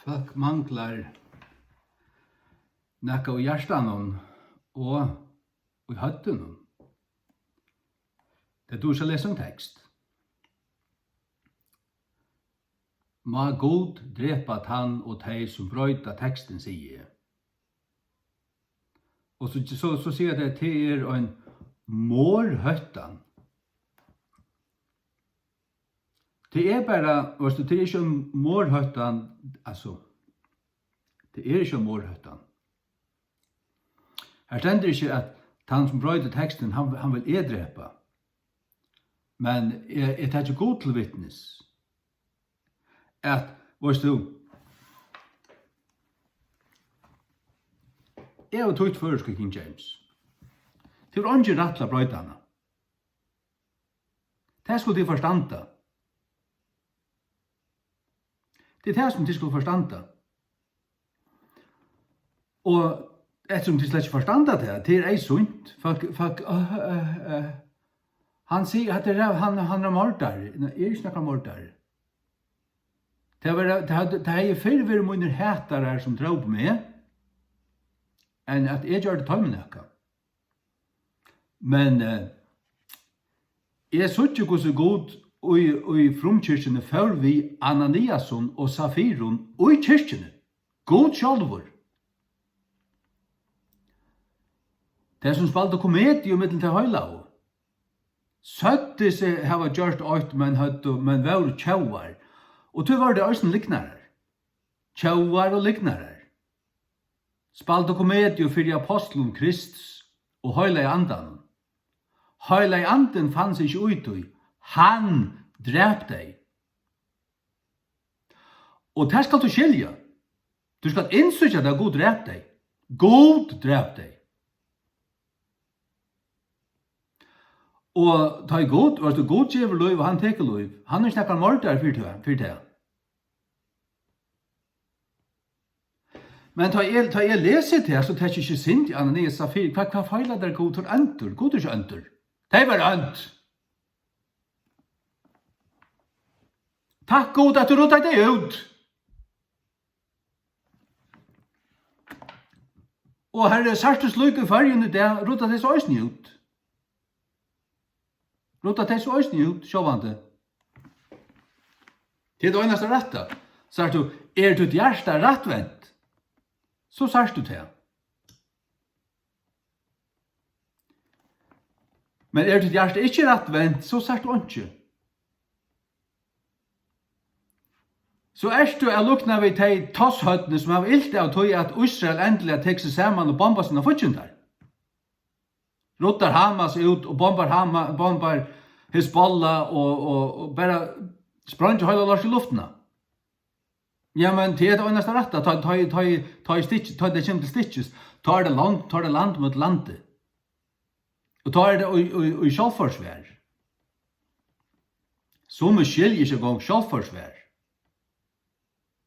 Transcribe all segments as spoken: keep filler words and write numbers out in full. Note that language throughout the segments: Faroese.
Fólk manglar nakað í hjartanum og í høvdinum. Tey duga ikki at lesa ein tekst. Má Gud drepa tann og tey, sum broyta tekstin, sigi eg. Og so, so, so siga tey, tað er ein morhóttan. Tað er bara, veitst tú, tað er ikki ein morhóttan, altso, tað er ikki ein morhóttan. Her stendur ikki, at tann, sum broytir tekstin, hann, hann vil eg drepa. Men eg, eg taki Gud til vitnis, at, veitst tú, eg havi týtt føroysku King James. Tú hevur eingin rætt til at broyta hana. Tað skulu tit forstanda. Tað er tað, sum tit skulu forstanda. Og eftirsum tit slett ikki forstanda tað, tað er eyðsýnt. Fólk, fólk, øh, øh, øh. Hann sigur, at tað er, hann, hann er mordari. Nei, eg eri ikki nakar mordari. Tað var, tað hevði, tað hevði fyrr verið mínir hatarar, sum drópu meg, enn at eg gjørdi teimum nakað. Men, eh, eg síggi, hvussu Gud í, í frumkirkjuni fór við Ananiasum og Safirum í kirkjuni. Gud sjálvur. Tey, sum spældu komediu millum tey heilagu, søgdu seg hava gjørt eitt, men høvdu, men vóru tjóvar. Og tí vóru tey eisini lygnarar. Tjóvar og lygnarar. Spældu komediu fyri ápostlum Krists og Heilaga Andanum. Heilagi Andin fann seg ikki í tí. Hann drap tey. Og tað skalt tú skilja. Tú skalt innsíggja, at Gud drap tey. Gud drap tey. Og tá ið Gud, veitst tú, Gud gevur lív, og hann tekur lív. Hann er ikki nakar mordari fyri tað, fyri tað. Men tá eg, tá eg lesi tað, so taki eg ikki synd í Ananias og Safir. Hvat, hvat feilar tær, Gud? Tú ert óndur. Gud er ikki óndur. Tey vóru ónd. Takk, Gud, at tú ruddaði tey út. Og Harri, sært tú slíkt í Føroyum í dag, rudda tey so eisini út. Rudda tey so eisini út, sjálvandi. Tað er tað einasta rætta. Sært tú, er títt hjarta rættvent, so sært tú tað. Men er títt hjarta ikki rættvent, so sært tú einki. So ert tú at líkna við tey tosshøvdini, sum hava ilt av tí, at Ísrael endiliga tekur seg saman og bombar sínar fíggindar. Ruddar Hamas út og bombar Hama-, bombar Hizbollah og, og, og bara spreingir heila lortið í luftina. Ja, men tað er tað einasta rætta, tá, tá, tá, tá, í stykki-, tá tað kemur til stykkis, tá er tað land, tá er tað land móti landi. Og tá er tað í, í, í sjálvforsvar. Summi skilja ikki eingong sjálvforsvar.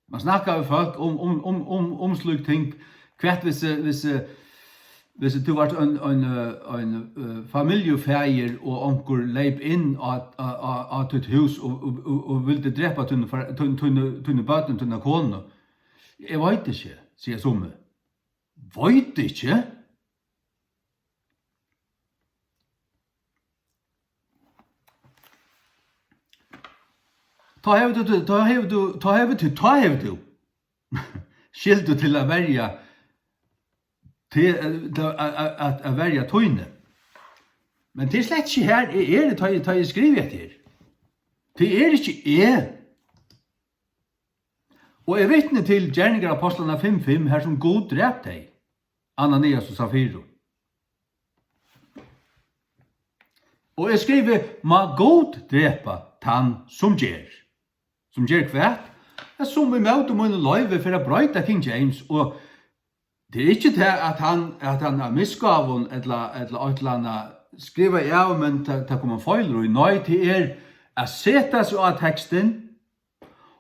Man snakkar við fólk um, um, um, um, um slík ting. Hvat hvis, eh, hvis, eh, hvis tú vart ein, ein, eh, ein, eh, familjufaðir og onkur leyp inn á, á, á, á títt hús og, og, og, og vildi drepa tíni for-, tíni, tíni, tíni børn, tína konu? Eg veit ikki, siga summi. Veit ikki? Tá hevur tú, tá hevur tú, tá hevur tú, tá hevur tú skyldu til at verja, til, at, at, at, at verja tíni. Men tað er slett ikki har eg eri, tá eg, tá eg skrivi hetta her. Tað er ikki eg. Og eg vitni til Gerningar Ápostlanna fimm fimm, har sum Gud drap tey, Ananias og Safiru. Og eg skrivi, má Gud drepa tann, sum ger. Sum ger hvat? Ja, sum ímóti mínum loyvi fer at broyta King James, og tað er ikki tað, at hann, at hann av misgávum ella, ella eitt ella annað skrivaði av, men tað, tað kom ein feilur í. Nei, tað er at seta seg á tekstin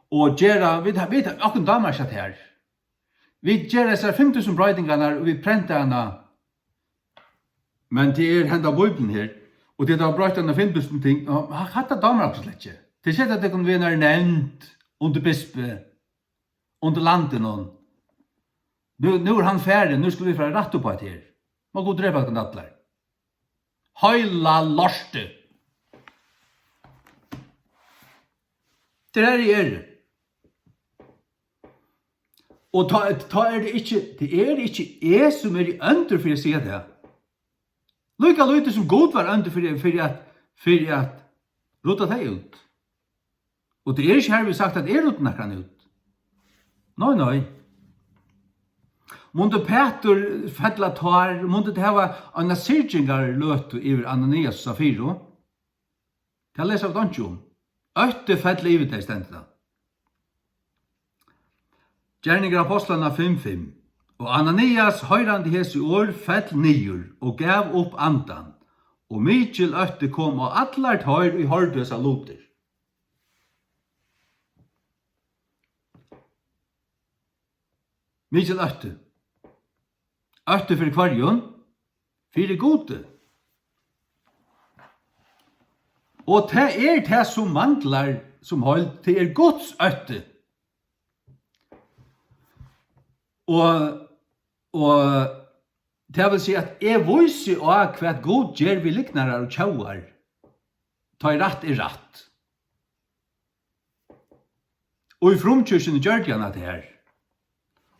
og gera, vit, vit, okkum dámar ikki tað her. Vit gera hesar fimm túsund broytingarnar, og vit prenta hana, men tað er henda Bíblian her, og tit hava broytt hana fimm túsund ting, og ha-, hatta dámar okkum slett ikki. Tit seta tykkum við einari nevnd undir bispi, undir landinum. Nú, nú er hann farin, nú skulu vit fara rætt upp á tað her. Má Gud drepa okkum allar. Heila lortið. Tað er har eg eri. Og tá, tá er tað ikki, tað er ikki eg, sum eri óndur fyri at siga tað. Líka lítið sum Gud var óndur fyri, fyri at, fyri at rudda tey út. Og tað er ikki hervið sagt, at eg ruddi nakran út. Nei, nei. Mundi Pætur fella tár, mundi tað hava eina syrgingarløtu yvir Ananias og Safiru? Tað lesa vit einki um. Ótti fell yvir tey, stendur tað. Gerningar Ápostlanna fimm fimm. Og Ananias, hoyrandi hesi orð, fell niður og gav upp andan, og mikil ótti kom á allar teir, ið hoyrdu hesar lutir. Mikil ótti. Ótti fyri hvørjum? Fyri Gudi. Og tað er tað, sum manglar sum heild, tað er Guds ótti. Og, og tað vil siga, at eg vísi á, hvat Gud ger við lygnarar og tjóvar, tá ið rætt er rætt. Og í frumkirkjuni gjørdi hann hatta her.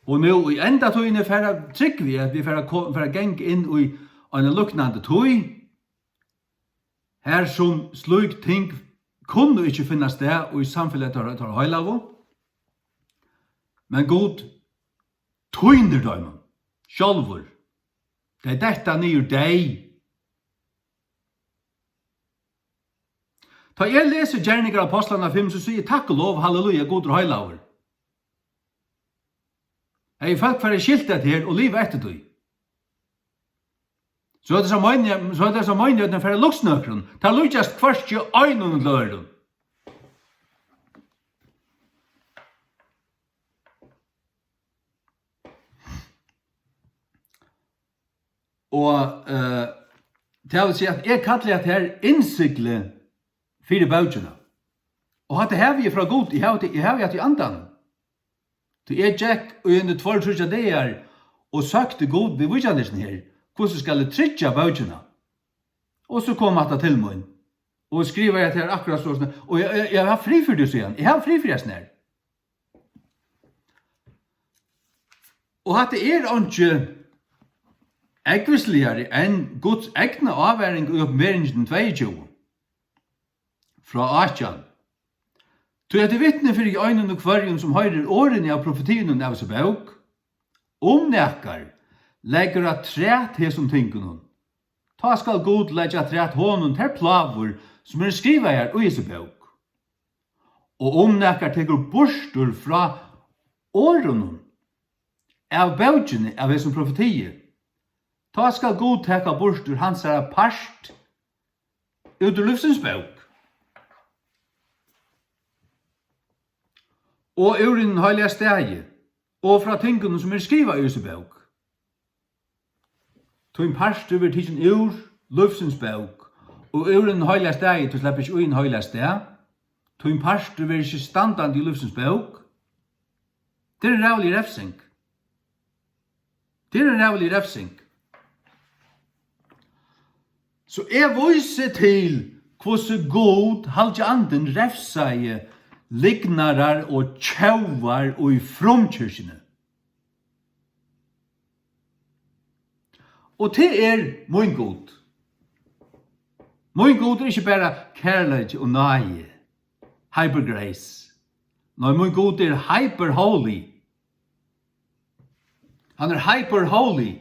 Og nú í endatíðini fara, trúgvi eg, at vit fara ko-, fara at ganga inn í eina líknandi tíð, har sum slík ting kunnu ikki finna stað í samfelagi teirra, teirra heilagu, men Gud týnir teimum sjálvur. Tey detta niður deyð. Tá eg lesi Gerningar Ápostlanna fimm, so sigi eg: Takk og lov, halleluja, Gud er heilagur. Hey, fólk fara at skilta hetta her og liva eftir tí. So er tað so meini-, so er tað so meini, at tað fara at lukta nøkrum. Tað líkjast hvørki einum ella øðrum. Og, eh, tað vil siga, at eg kalli hatta her innsigli fyri bókina. Og hatta havi eg frá Gud, eg havi, eg havi hatta í andanum. Tí eg gekk í eini tveir, tríggjar dagar og søkti Gud við víkjandisini her. Hvussu skal eg tryggja bókina? Og so kom hatta til mín. Og skrivaði hatta her akkurát so, og eg, eg, eg havi frið fyri tí, sigur hann. Eg havi frið fyri hasum her. Og hatta er einki ógvusligari enn Guds egna ávaring í Opinberingini tveyogtjúgu, frá átjan. Tí at eg vitni fyri einum og hvørjum, sum hoyrir orðini av profetiunum av hesi bók, um nakar leggur afturat hesum tingunum, tá skal Gud leggja afturat honum tær plágur, sum eru skrivaðar í hesi bók. Og um nakar tekur burtur frá orðunum av bókini av hesum profetii, tá skal Gud taka burtur hansara part út úr lívsins bók og úr hinum heilaga staði og frá tingunum, sum eru skrivað í hesi bók. Tín partur verður tikin úr lívsins bók og úr hinum heilaga staði, tú sleppur ikki í hin heilaga stað. Tín partur verður ikki standandi í lívsins bók. Tað er ein ræðulig revsing. Tað er ein ræðulig revsing. So eg vísi til, hvussu Gud, Halgi Andin, revsaði lygnarar og tjóvar í frumkirkjuni. Og tað er mín Gud. Mín Gud er ikki bara kærleiki og náði, hyper grace. Nei, mín Gud er hyper holy. Hann er hyper holy.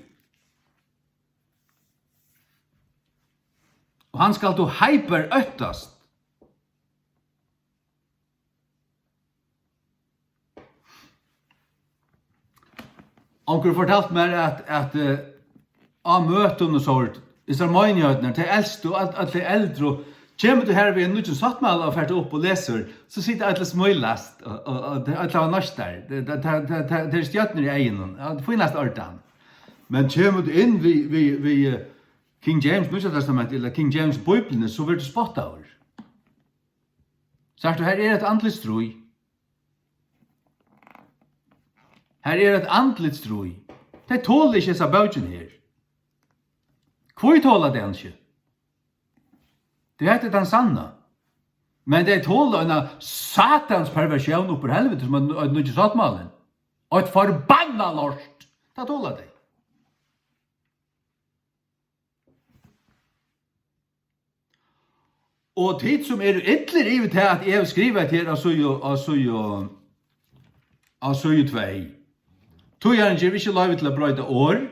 Og hann skal tú hyper óttast. Onkur fortaldi mær, at, at, eh, á møtum og so, hesar meinigheiternar, tey elstu, øll, øll tey eldru, kemur tú har við ein nýggjan sáttmála og fert upp og lesur, so sita øll og smílast, og, og, og tey øll hava noytt tær. Tey, tey, tey, tey, tey, tey eru stjørnur í eygunum, ja, tað fínasta ordan. Men kemur tú inn við, við, við, eh, King James Nýggja Testamenti, ella King James Bíbliuni, so verður tú spottaður. Sært tú, her er eitt andligt stríð. Her er eitt andligt stríð. Tey tola ikki hesa bókina her. Hví tola tey hann ikki? Tí hetta er tann sanna. Men tey tola eina satans perversión upp úr helviti, sum er, er nýggi sáttmálin. Og eitt forbannað lort. Tað tola tey. Og tit, sum eru illir yvir tað, at eg havi skrivað hetta her á síðu, á síðu, á síðu tvey. Týðarin gevur ikki loyvi til at broyta orð,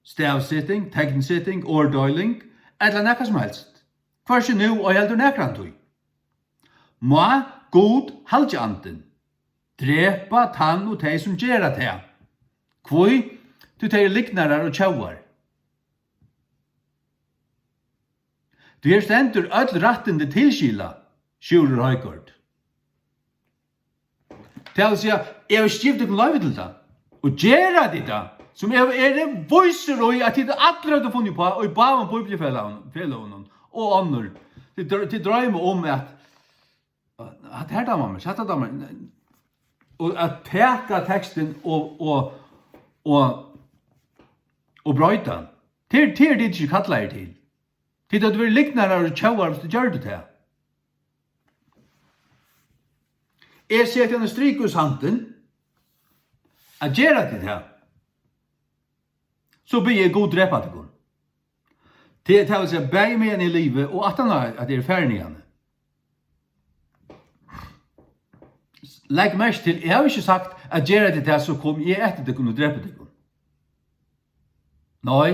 stavseting, teknseting, orðdeiling, ella nakað sum helst. Hvørki nú, ei heldur nakrantíð. Má Gud, halgiandin, drepa tann og tey, sum gera tað. Hví? Tí tey eru lygnarar og tjóvar. Tí her stendur øll rættindi tilskilað, Sjúrður Højgaard. Tað vil siga, eg havi givið tykkum loyvi til tað. Og gera tit tað, sum eg eri vísur í, at tit allir høvdu funnið uppá, í báðum bíbliufelagunum, felagunum og onnur. Tit dr-, tit droyma um, at, at her dámar mær, hatta dámar mær. Og at taka tekstin og, og, og, og broyta hann. Tað er, tað er tit ikki kallaðir til. Tit høvdu verið lygnarar og tjóvar, viss tit gjørdu tað. Eg seti eina striku í sandin, at gera tit tað, so biði eg Gud drepa tykkum. Tað, tað vil siga, bæði meðan eg livi og aftan á, at eg eri farin hiðani. Legg merki til, eg havi ikki sagt, at gera tit tað, so komi eg eftir tykkum og drepi tykkum. Nei.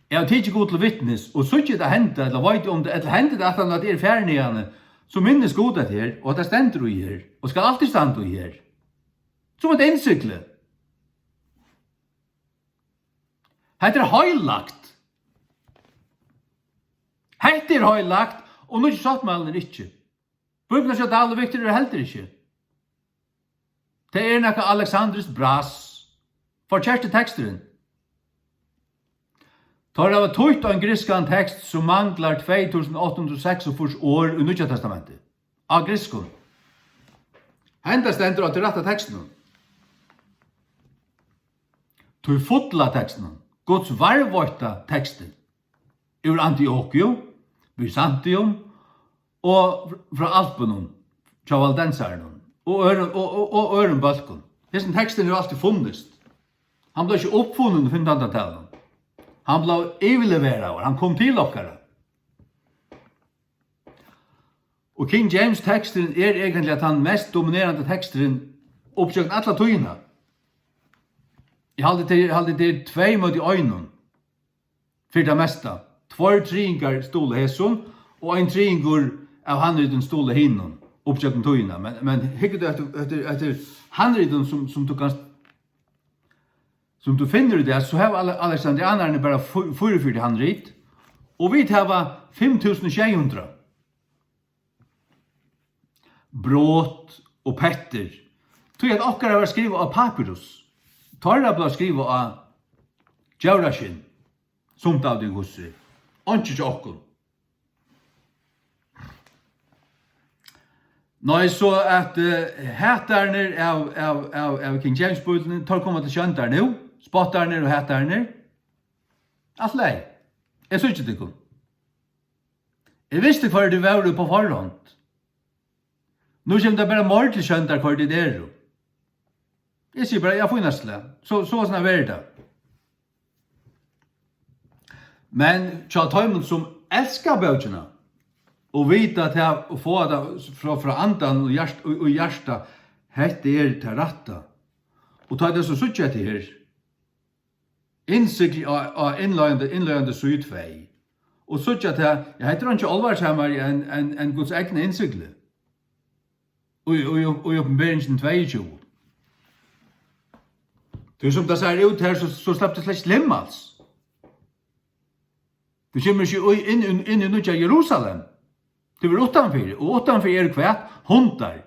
Eg havi tikið Gud til vitnis, og síggi tað henda, ella veit um tað, ella hendi tað aftan, at eg eri farin hiðani, so minnist Gud hetta her, og at tað stendur í her, og skal altíð standa í her. Sum eitt innsigli. Hetta er heilagt. Hetta er heilagt, og nýggi sáttmálin er ikki. Bíblian hjá Dahl og Victor er heldur ikki. Tað er nakað Alexandrus bras. Forkerti teksturin. Teir hava týtt ein grikskan tekst, sum manglar tvey túsund átta hundrað og seksogfýrs orð í Nýggja Testamenti. Á grikskum. Henda stendur á tí rætta tekstinum. Tí fulla tekstinum. Guds varðveitta tekstin. Úr Antiokiu, Byzantium og frá Alpunum, hjá valdensarunum og øðrum, og, og, og øðrum bólkum. Hesin teksturin hevur altíð funnist. Hann bleiv ikki uppfunnin í fimtandu aldartalinum. Hann bleiv yvirleveraður, hann kom til okkara. Og King James teksturin er eigentliga tann mest dominerandi teksturin uppgjøgnum alla tíðina. Eg haldi, tað er, haldi, tað er tvey móti einum. Fyri tað mesta. Tveir triðingar stuðla hesum, og ein triðingur av handritum stuðla hinum, uppgjøgnum tíðina. Men, men hyggur tú eftir, eftir, eftir handritum, sum, sum tú kanst, sum tú finnur í dag, so hava Ale-, alexandrianarnir bara fý-, fýraogfjøruti handrit, og vit hava fimm túsund sjey hundrað. Brot og pettir. Tí at okkara var skrivað á papyrus. Teirra bleiv skrivað á djóraskinn. Sumt av tí, hvussu er. Einki hjá okkum. Nei, so at, eh, hatarnir av, av, av, av King James Bíbliuni, teir koma til sjóndar nú. Spottarnir og hatarnir. Alt í lagi. Eg síggi tykkum. Eg visti, hvørji tit vóru upp á forhond. Nú kemur tað bara meir til sjóndar, hvørji tit eru. Eg sigi bara, ja, fínasta slag. So, so, soleiðis verður tað. Men hjá teimum, sum elska bókina, og vita tað, og fáa tað frá, frá andan og hjart-, og, og hjarta, hetta er tað rætta. Og tá tey so síggja hetta her, innsigli á, á innleiðandi, innleiðandi síðu tvey, og síggja tað, ja, hetta er einki álvarsamari enn, enn, enn Guds egna innsigli. Og, og, og, og í Opinberingin tveyogtjúgu. Tí sum tað sær út her, so, so slapp tað slett ikki inn als. Tú kemur ikki í, inn, inn, inn í Nýggja Jerusalem. Tú verður uttanfyri, og uttanfyri eru hvat? Hundar,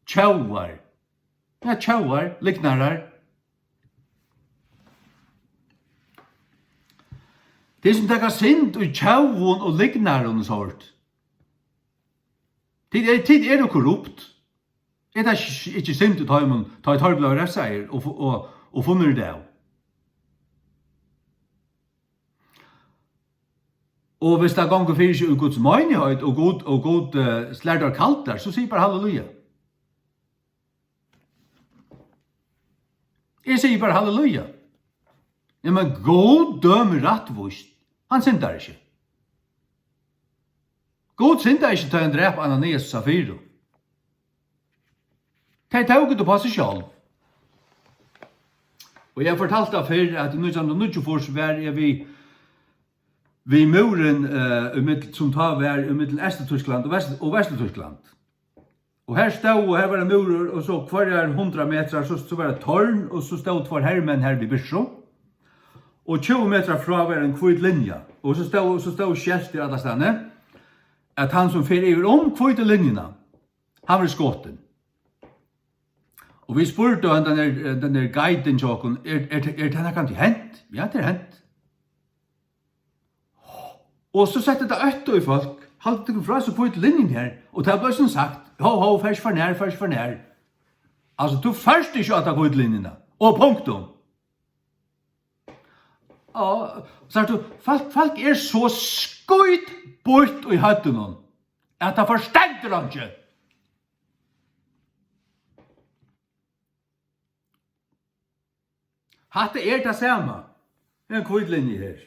tjóvar. Ja, tjóvar, lygnarar. Tey sum taka synd í tjóvum og lygnarum, so er tað. Tit er, tit eru korrupt. Er tað ikki, ikki synd í teimum, tá ið teir blíva revsaðir og fu-, og, og funnir út av? Og hvis tað gongur fyri seg í Guds meinigheit, og Gud, og Gud, eh, slær teir kaldar, so sig bara halleluja. Eg sigi bara halleluja. Ja, men Gud dømir rættvíst. Hann syndar ikki. Gud syndar ikki, tá hann drap Ananias og Safiru. Tey tóku tað upp á seg sjálv. Og eg fortaldi tað fyrr, at í nítjan hundrað og níggjuogfýrs var eg við, við múrin, eh, í middel-, sum tá var í millum Eysturtýskland og Vest-, og Vesturtýskland. Og her stóð, og her var ein múrur, og so hvørjar hundrað metrar, so, so var tað torn, og so stóðu tveir hermenn her við byrsu. Og tjúgu metrar frá var ein hvít linja, og so stóð, so stóð skelti allastaðni, at hann sum fer yvir um hvítu linjuna, hann verður skotin. Og vit spurdu hann, den der, den der guiden hjá okkum, er, er, er tað nakrantíð hent? Ja, tað er hent. Og so setti tað ótta í fólk, haldið tykkum frá so hvítu linjuni her, og tað bleiv sum sagt, ho, ho, far ikki for nær, far ikki for nær. Altso, tú fert ikki á ta hvítu linjuna, og punktum. Ja, sært tú, fólk, fólk er so skítbýtt í høvdinum, at tað forstendur einki. Hatta er tað sama. Ein hvít linja her.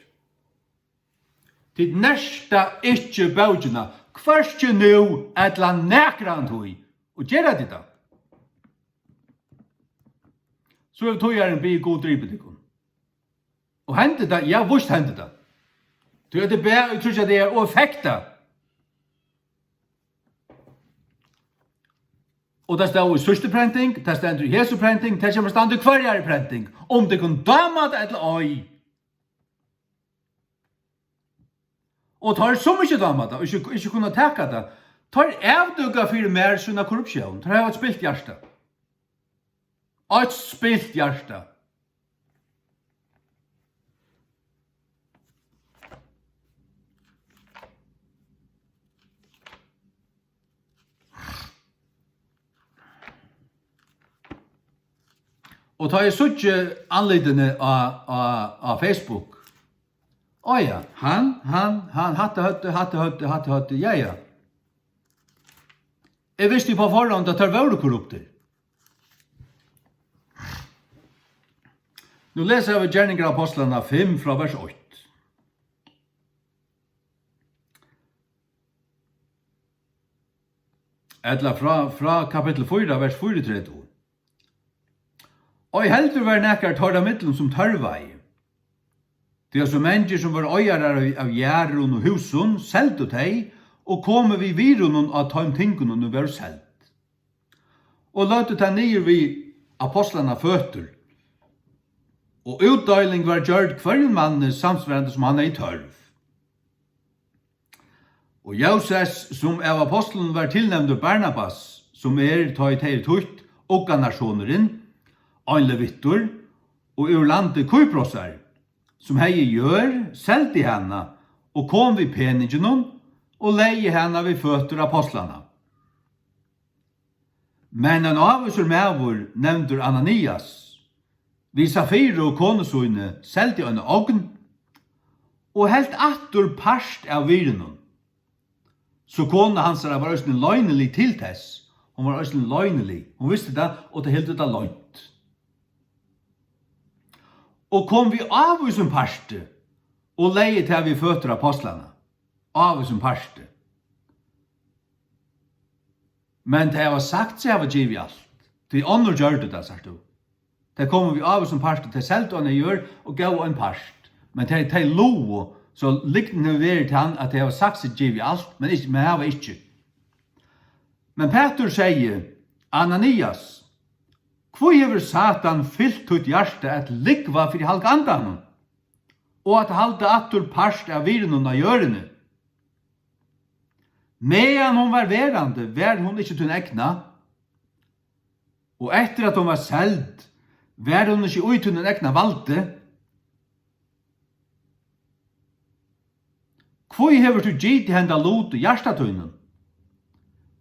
Tit nerta ikki bókina, hvørki nú ella nakrantíð. Og gera tit tað, so hevur týðarin biðið Gud dripið tykkum. Og hendi tað? Ja, víst hendi tað. Tí at eg bað í tríggjar dagar og fekk tað. Og tað stóð í síðstu prenting, tað stendur í hesi prenting, tað kemur at standa í hvørjari prenting, um tykkum dámar tað ella ei. Og teir, sum ikki dámar tað, og ikki, ikki kunnu taka tað, teir avdúka fyri mær sína korruptión. Teir hava eitt spilt hjarta. Eitt spilt hjarta. Og tá eg síggi andlitini á, á, á Facebook, á ja, hann, hann, hann, hatta høvdu, hatta høvdu, hatta høvdu, ja, ja. Eg visti upp á forhand, at teir vóru korruptir. Nú lesa vit Gerningar Ápostlanna fimm frá vers eitt. Ella frá, frá kapittul fýra, vers fýraogtretivu. Ei heldur var nakar teirra millum, sum tørvaði. Tí at so mangir, sum vóru eigarar av, av jarðum og húsum, seldu tey og komu við virðunum á teim tingunum, ið vóru seld, og løgdu tað niður við ápostlanna føtur, og útdeiling var gjørd hvørjum manni, samsvarandi sum hann hevði tørv. Og Jóses, sum av ápostlunum var tilnevndur Barnabas, sum er, tá ið tað er týtt, Ugganarsonurin, ein levittur, og úr landi Kyprosar, sum hevði jørð, seldi hana og kom við peninginum og legði hana við føtur ápostlanna. Men ein ávísur maður, nevndur Ananias, við Safiru, konu síni, seldi eina ogn og helt aftur part av virðinum. So kona hansara var eisini loynilig til tess. Hon var eisini loynilig. Hon visti tað, og tað hildu tað loynt. Og kom við ávísum parti og legði tað við føtur ápostlanna. Ávísum parti. Men tey hava sagt seg hava givið alt. Tí onnur gjørdu tað, sært tú. Tey komu við ávísum parti, tey seldu eina jørð og góvu ein part. Men tey, tey lugu, so lygnin hevur verið tann, at tey hava sagt seg givið alt, men ikki, men hava ikki. Men Pætur segði: Ananias, hví hevur Satan fylt títt hjarta at lúgva fyri Halga Andanum og at halda aftur part av virðunum á jørðini? Meðan hon var verandi, var hon ikki tín egna, og eftir at hon var seld, var hon ikki í tínum egna valdi. Hví hevur tú gitið henda lut í hjarta tínum?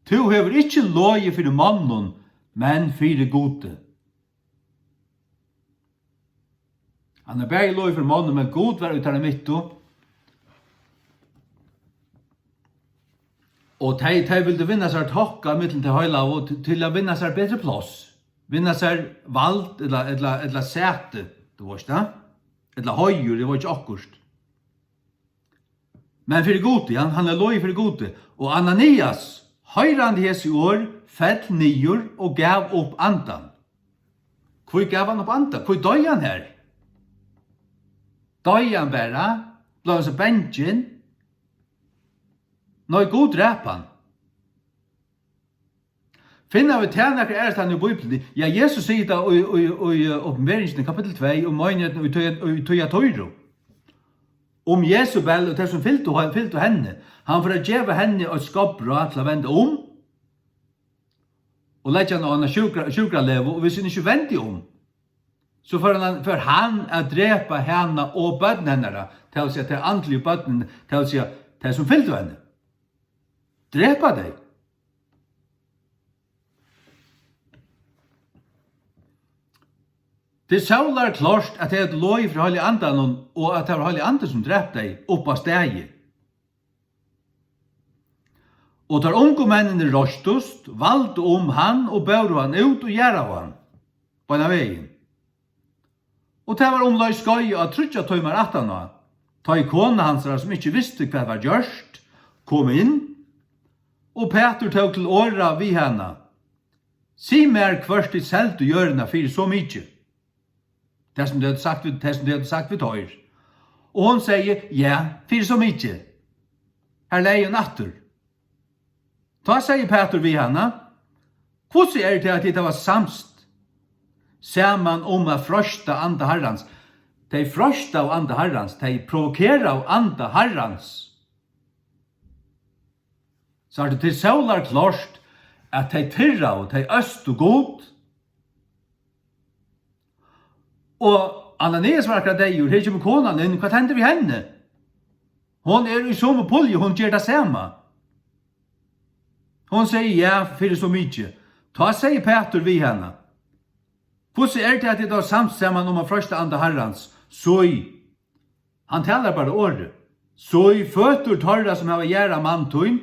Tú hevur ikki logið fyri monnum, men fyri Gudi. Hann er bæði loðið fyri monnum, men Gud var í teirra midtu. Og tey, tey vildu vinna sær tokka millum tey heilagu til, til at vinna sær betri pláss, vinna sær vald ella, ella, ella sæti, tú veist tað, ella heiður, eg veit ikki, okkurt. Men fyri Gudi, hann, hann er loðið fyri Gudi. Og Ananias, hoyrandi hesi orð, fell niður og gav upp andan. Hví gav hann upp andan? Hví doyði hann her? Doyði hann bara? Bleiv hann so bangin? Nei, Gud drap hann. Finna vit tað nakrar aðrastaðni í Bíbliuni? Ja, Jesus sigur tað í, í, í, eh, Opinberingini, kapittul tvey, um meinighetina í Tý-, í Týatýru. Um Jesubel og tey, sum fylgdu, fylgdu henni. Hann fer at geva henni eitt skápráð til at venda um og leggja hana á eina sjúkra-, sjúkralegu, og hvis hon ikki vendi um, so fer hann, fer hann at drepa hana og børn hennara, tað vil siga, tey andligu børnini, tað vil siga, tey, sum fylgdu henni. Drepa tey. Tað er sólarklárt, at tey høvdu loðið fyri Heilaga Andanum, og at tað var Heilagi Andin, sum drap tey upp á staðið. Og teir ungu menninir reistust, valdu um hann og bóru hann út og jarðaðu hann beinan vegin. Og tað var umleið skeið á tríggjar tímar aftaná, tá ið kona hansara, sum ikki visti, hvat var gjørt, kom inn, og Pætur tók til orða við hana: Sig mær, hvørt tit seldu jørðina fyri so mikið. Tað, sum tey høvdu sagt við, tað, sum tey høvdu sagt við teir. Og hon segði: Ja, fyri so mikið. Har legði hon aftur. Tá segði Pætur við hana: Hvussu er tað, at tit hava samst saman um at freista anda Harrans? Tey freistaðu anda Harrans, tey provokeraðu anda Harrans. So er tað til sólarklárt, at tey tirraðu, tey østu Gud. Og Ananias var akkurát deyður, her kemur konan inn, hvat hendir við henni? Hon er í somu pulju, hon ger tað sama. Hon segði: Ja, fyri so mikið. Tá segði Pætur við hana: Hvussu er tað, at tit hava samst saman um at freista anda Harrans? Síg, hann talar bara orðið. Síg, føtur teirra, sum hava jarðað mann tín,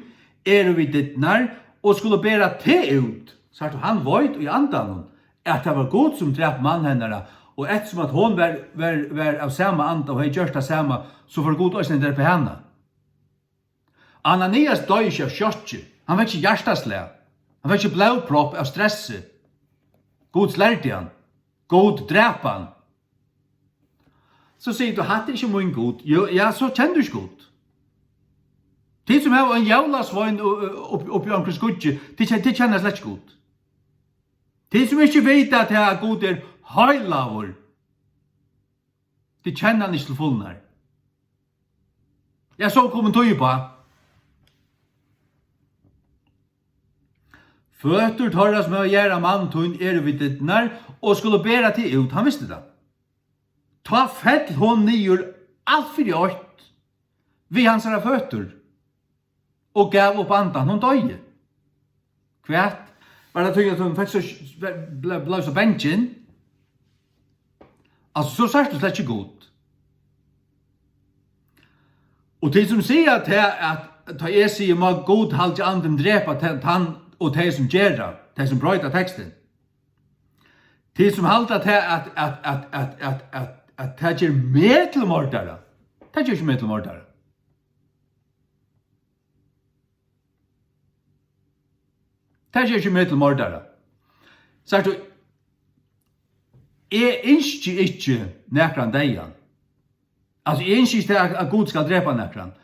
eru við dyrnar og skulu bera teg út. Sært tú, hann veit í andanum, at tað var Gud, sum drap mann hennara, og eftirsum at hon var, var, var av sama anda og hevði gjørt tað sama, so fór Gud eisini at drepa hana. Ananias doyði ikki av sjokki. Hann fekk ikki hjartaslag. Hann fekk ikki blóðpropp av stressi. Gud slærdi hann. Gud drap hann. So sigur tú: Hatta er ikki mín Gud. Jú, ja, so kennir tú ikki Gud. Tit, sum hava ein jólasvein u-, u-, upp, uppi á onkrum skýggi, tit ken-, tit kenna slett ikki Gud. Tit, sum ikki vita, at, at Gud er heilagur, tit kenna hann ikki til fulnar. Ja, so kom ein tíð uppá. Føtur teirra, sum hava jarðað mann tín, eru við dyrnar og skulu bera teg út. Hann visti tað. Tá fell hon niður alt fyri eitt við hansara føtur og gav upp andan. Hon doyði. Hvat? Var tað tí, at hon fekk so, ble-, ble-, bleiv so bangin? Altso, so sært tú slett ikki Gud. Og tit, sum siga tað, at tá eg sigi: Má Gud, haldi andin drepa te-, tann og tey, sum gera, tey, sum broyta tekstin. Tit, sum halda tað, at, at, at tað ger meg til mordara. Tað ger ikki meg til mordara. Tað ger ikki meg til mordara. Sært tú, eg ynski ikki nakran deyðan. Altso, eg ynski ikki, at, at Gud skal drepa nakran.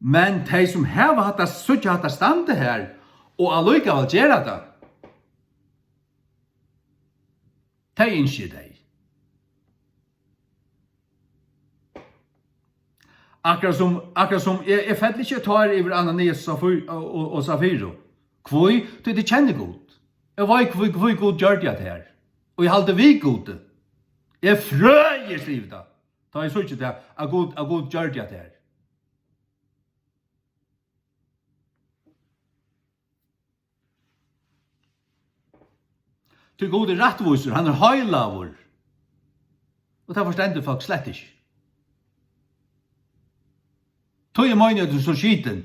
Men tey, sum hava hatta, síggja hatta standa her, og allíkavæl gera tað, tey ynski eg deyð. Akkurát sum, akkurát sum eg, eg felli ikki tár yvir Ananias og Safí-, og, og, og Safiru. Hví? Tí eg kenni Gud. Eg veit, hví, hví Gud gjørdi hatta her. Og eg haldi við Gudi. Eg frøist yvir tað, tá eg síggi tað, at Gud, at Gud gjørdi hatta her. Tí Gud er rættvísur, hann er heilagur. Og tað forstendur fólk slett ikki. Tí er meinighetin so skitin.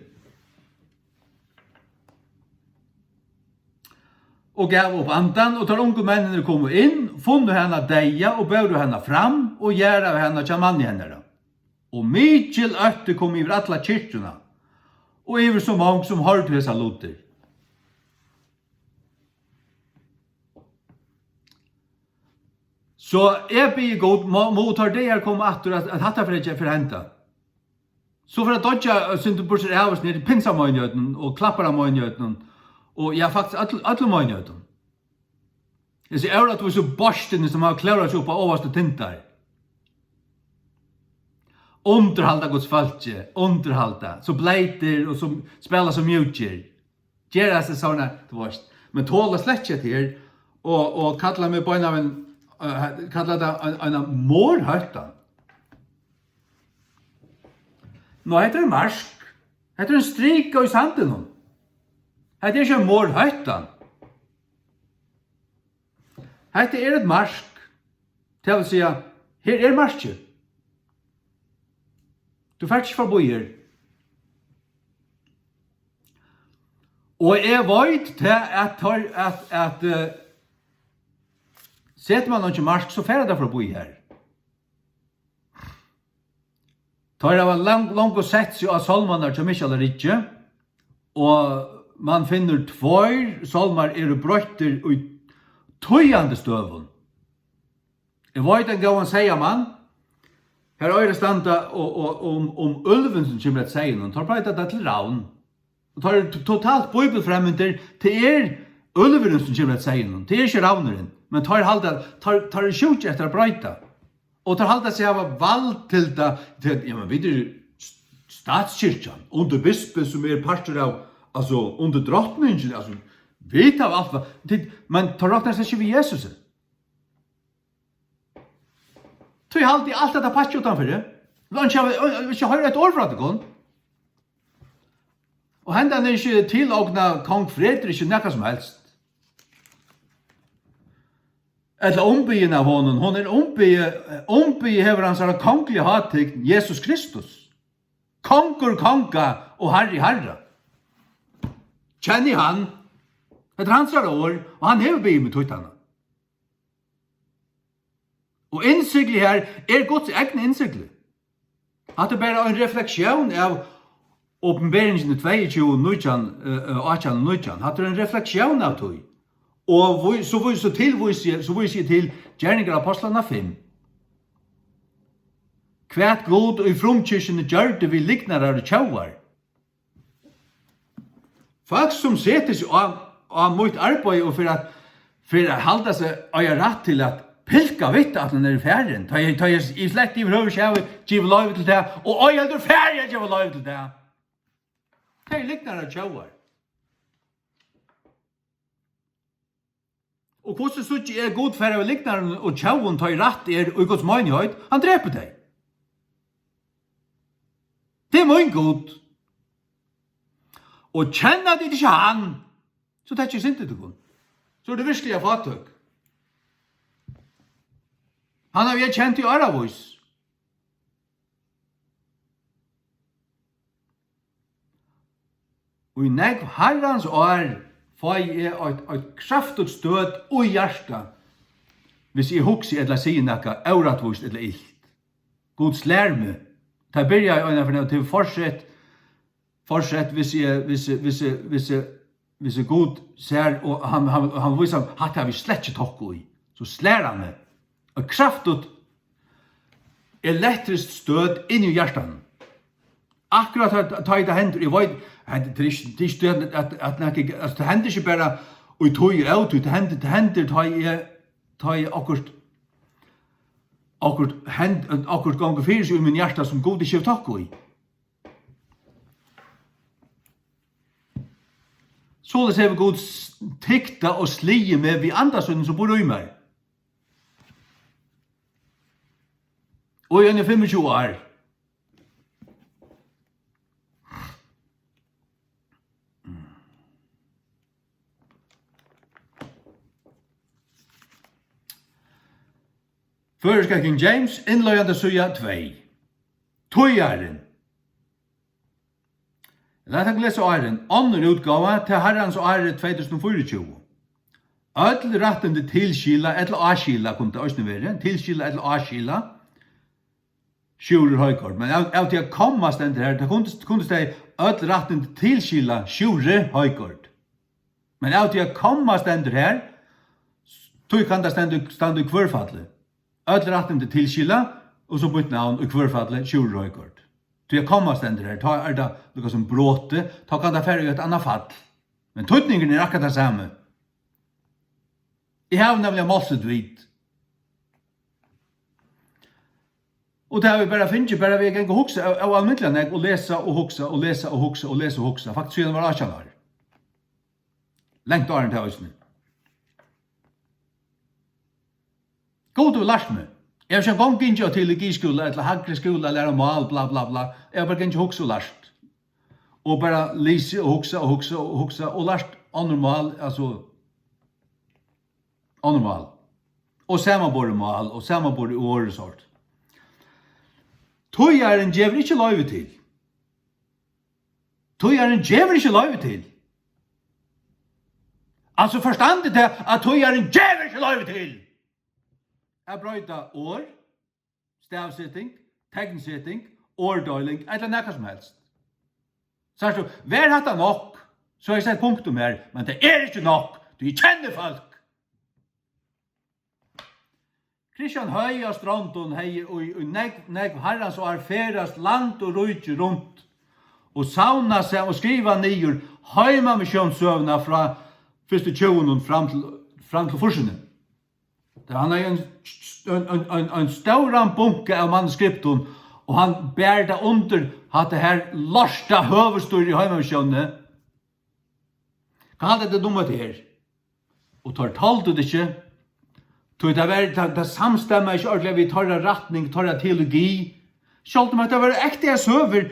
Og gav upp andan, og teir ungu menninir komu inn, funnu hana deyða, og bóru hana fram, og jarðaðu hana hjá manni hennara. Og mikil ótti kom yvir alla kirkjuna, og yvir so mong, sum hoyrdu hesar lutir. So eg biði Gud, má, má teir dagar koma aftur, at, at hatta fer at, fer at henda. So fer at doyggja, eh, sum tú burtur av oss niðri í pinsameinigheitini og klapparameinigheitini og, ja, faktiskt øll-, øllum meinigheitini. Hesi órættvísu beistini, sum hava klórað seg upp á ovastu tindar. Undirhalda Guds fólki, undirhalda, so bleytir og so spæla so mjúkir. Gera seg sovorðnar, tú veist, men tola slett ikki hetta her, og, og kalla meg beinanvegin, eh, kalla tað ein, eina morhóttan. Nei, hetta er mark. Hetta er ein strika í sandinum. Hetta er ikki ein morhóttan. Hetta er eitt mark. Tað vil siga, her er markið. Tú fert ikki forbí her. Og eg veit tað, at teir, at, at, eh, setir mann einki mark, so fara teir forbí her. Teir hava lang-, longu sett seg á sálmarnar hjá Mikkjali ríki, og mann finnur tveir sálmar eru broyttir í týðandi støðum. Eg veit ein góðan seyðamann, har eigur at standa og, og, um, um úlvin sum kemur eftir seyðinum, teir broyta tað til ravn. Og teir eru t-, totalt bíbilfremmildir, tað er úlvurin sum kemur eftir seyðinum, tað er ikki ravnurin, men teir halda, teir, teir eru sjúkir eftir at broyta. Og teir halda seg hava vald til tað, tí at, ja, men vit eru st-, statskirkjan, undir bispi sum er partur av, altso, undir drotningini, altso, vit hava alt, tit, men teir rokna seg ikki við Jesusi. Tí haldi eg alt hetta pakki uttanfyri. Vil ikki hava, ikki hoyra eitt orð frá tykkum. Og hendan er ikki tilognað kong Fredrik, ikki nakað sum helst. Ella umbiðin av honum. Hon er umbiðið, umbiðið hevur hansara kongliga hátign, Jesus Kristus. Kongur konga og Harri harra. Kenni hann. Hetta er hansara orð, og hann hevur biðið meg týtt hana. Og innsiglið her er Guds egna innsigli. Hatta er bara ein refleksjón av Opinberingini tveyogtjúgu, nítjan, eh, eh, átjan og nítjan. Hatta er ein refleksjón av tí. Og ví-, so ví-, so tilvísi eg, so vísi eg til Gerningar Ápostlanna fimm. Hvat Gud í frumkirkjuni gjørdi við lygnarar og tjóvar. Fólk, sum setir seg á, á mítt arbeiði og fyri at, fyri at halda seg eiga rætt til at pilka við tað, at hann er farin. Tá eg, tá eg, eg slett yvirhøvur ikki havi givið loyvi til tað, og ei heldur fari eg at geva loyvi til tað. Tað er lygnarar og tjóvar. Og hvussu síggi eg Gud fara við lygnarum og tjóvum, tá ið rætt er í Guds meinigheit? Hann drepur tey. Tað er mín Gud. Og kenna tit ikki hann, so taki eg synd í tykkum. So eru tit veruliga fátøk. Hann havi eg kent í áravís. Í nógv Harrans ár fái eg eitt, eitt kraftigt støt í hjartað, hvis eg hugsi ella sigi nakað órættvíst ella ilt. Gud slær meg. Tað byrjaði einaferð, og til fortsett, fortsett, hvis eg, hvis eg, hvis eg, hvis eg, hvis eg Gud sær, og hann, hann, hann vísir, hatta havi eg slett ikki tokka í. So slær hann meg. Eitt kraftigt elektriskt støt inn í hjartanum. Akkurát tá, tá ið tað hendir, eg veit, hetta, tað er ikki, tað er ikki tað at, at, at nakað, altso, tað hendir ikki bara í tíð og ótíð, tað hendir, tað hendir tá ið, tá ið okkurt, okkurt hend-, okkurt gongur fyri seg í mín hjarta, sum Gud ikki hevur tokka í. Soleiðis hevur Gud s-, tyktað og sligið meg við anda sínum, sum býr í mær. Og í eini fimmogtjúgu ár. Føroyska King James, innleiðandi síða tvey. Týðarin. Lat okkum lesa áðrenn. Onnur útgáva, tað harrans árið tvey túsund og fýraogtjúgu. Øll rættindi tilskila ella áskila, kundi tað eisini verið. Tilskila ella áskila. Sjúrður Højgaard. Men av, av tí at komma stendur her, tað kundi, kundi staðið: Øll rættindi tilskila Sjúrði Højgaard. Men av tí at komma stendur her, tí kann tað standa, standa í hvørfalli. Øll rættindi tilskila, og so býtt navn, í hvørfalli Sjúrður Højgaard. Tí at komma stendur her, tá er tað líka sum brotið, tá kann tað fara í eitt annað fall. Men týdningurin er akkurát tann sami. Eg havi nemliga málsligt vit. Og tað havi eg bara fingið, bara við at ganga og hugsa ó-, óalmindiliga nógv, og lesa og hugsa og lesa og hugsa og lesa og hugsa. Faktiskt síðan eg var átjan ár. Langt áðrenn tað eisini. Gud hevur lært meg. Eg havi ikki eingong gingið á teologiskúla ella hægri skúla at læra mál, bla, bla, bla. Eg havi bara gingið og hugsað og lært. Og bara lisið og hugsað og hugsað og hugsað og lært onnur mál, altso, onnur mál. Og samanborið mál, og samanborið orð og sort. Týðarin gevur ikki loyvi til. Týðarin gevur ikki loyvi til. Altso, forstandið tað, at týðarin gevur ikki loyvi til at broyta orð, stavseting, teknseting, orðdeiling, ella nakað sum helst. Sært tú, var hatta nokk, so hevði eg sett punktum her, men tað er ikki nokk, tí eg kenni fólk. Christian Høy á Strondum hevði í, í nógv, nógv harrans ár ferðast land og ríki runt og savnað sær og skrivað niður heimamissiónssøguna frá fyrstu tjúgunum fram til, fram til fýrsini. Tá hann hevði ein, ein, ein, ein, ein stóran bunka av manuskriptum, og hann ber tað undir hatta her lorta høvuðsstýrið í heimamissiónini. Hvat halda tit um hetta her? Og teir toldu tað ikki, tí tað var, tað, tað samstemmaði ikki ordiliga við teirra rætning, teirra teologi. Sjálvt um hetta vóru ekta søgur